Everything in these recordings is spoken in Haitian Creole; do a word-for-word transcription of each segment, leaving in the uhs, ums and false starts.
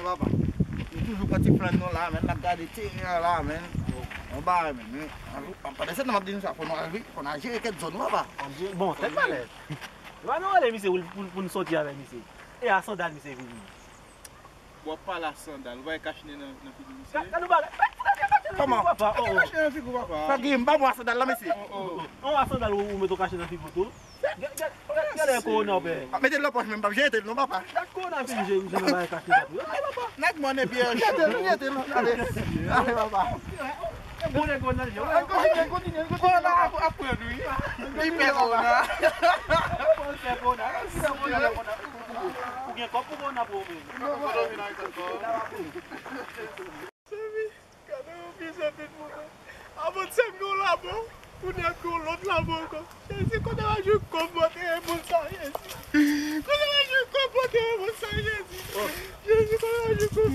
Papa, nou toujou pran ti flann nou la, men n ap gade teren an la, men. Yon bagay, men, men, pandan se tan m ap di nou sa, fò nou al, fò n al jere kèk zòn, papa. Bon, tèt malèt. Epa nou rele misye pou, pou, pou n soti avè misye. E a sandal misye vini. W ap pale a sandal, ou pa wè kachnen nan, nan figi misye? Gade, gade nou bagay. Kòman? Papa, oh, oh. Kachnen nan figi w, papa. Pa gen, m pa bon a sandal la, mesye. Oh, oh. An w a sandal ou, ou met yon kachnen nan figi w tou. Gade, gade, gade, gade kowona w pè. Mete l nan pòch men, m p ap jete l non, papa. Gade kowona fin jwe, jwe nan bagay kachnen sa tou. Ay, papa. Nèg mòn epi, euh, jete l, jete l, ale. Ale, papa. Bon, nèg mòn nan, yo. Kontinye, kontinye, kontinye. Kowona ap, ap pran nou, wi. Li pè kowona. Ou gen kòb pou kowona pou ou menm. Sèvi, gade yon pizè tèt mwen. Avan sèm gen yon labo, kounye a gen yon lòt labo ankò. Jezi, kote w al jwenn kòb pou antere moun sa, Jezi? Kote w al jwenn kòb pou antere moun sa, Jezi? Jezi, kote w al jwenn kòb?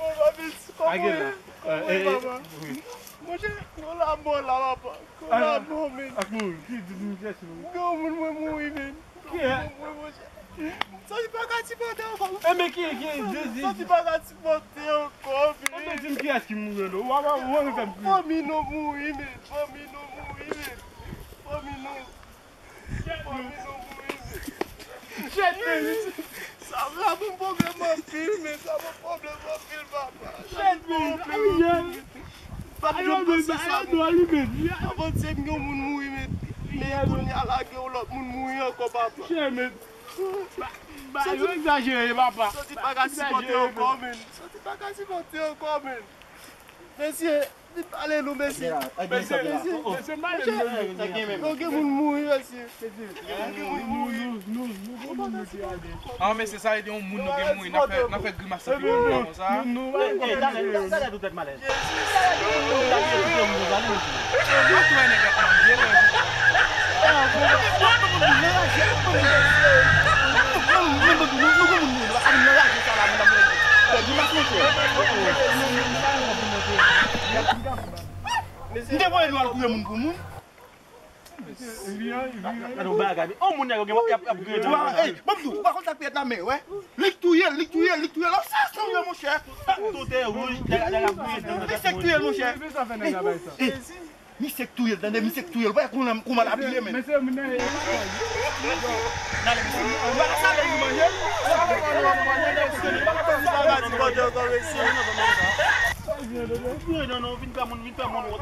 O, papi, kòman w ye? Kòman w ye, papa? Monchè, gen yon labo la, papa. Gen yon labo, men. Ak moun, ki di nou kiyès nou? Gen yon moun mwen mouri, men. Kiyès? Santi pa ka sipòte ankò. Enben ki, ki, di, di. Santi pa ka sipòte ankò, men. Enben di m kiyès ki mouri non. Wa, wa, wa, fè m kriye. Fanmi nou mouri, men. Fanmi nou mouri, men. Fanmi nou. Fanmi nou mouri, men. Chèt, men. Sa va pou m pwoblèm anpil, men. Sa va pwoblèm anpil, papa. Chèt, men. Pap jwenn panse sa, men. Avan sèm gen yon moun mouri, men. Men kounye a la, gen yon lòt moun mouri ankò, papa. Chè, men. Ba, ba, yo egzajere, papa. Santi pa ka sipòte ankò, men. Santi pa ka sipòte ankò, men. Mesye, vin pale nou, mesye. Mesye, mesye, mesye, mesye, mesye. Yo gen moun mouri, mesye. Yo gen moun mouri. Ah, mesye, sa vle di yon moun nou gen mouri, n ap fè, n ap fè grimas nan figi nou konsa. Ey, ey, talè, talè, talè, tout tèt malèz. Talè, talè, talè, talè. M te voye nou al touye moun pou moun. Gade yon bagay, on moun nèg yo gen, y ap, y ap grenn. Ey, ban m di w, ou pa konn sa k pi rèd la, men, wè. Li k touye l, li k touye l, li k touye l. Sa, sa, monchè. Tout te wouj, nèg la, nèg la grenn. Li se k touye l, monchè. Misye k touye l, tande, misye k touye l. Wè kouman, kouman l abiye, men. Mesye, moun nan e. N ale, mesye. Ou pa ka sale, nou manje. Non, non, vin fè moun, vin fè moun wont.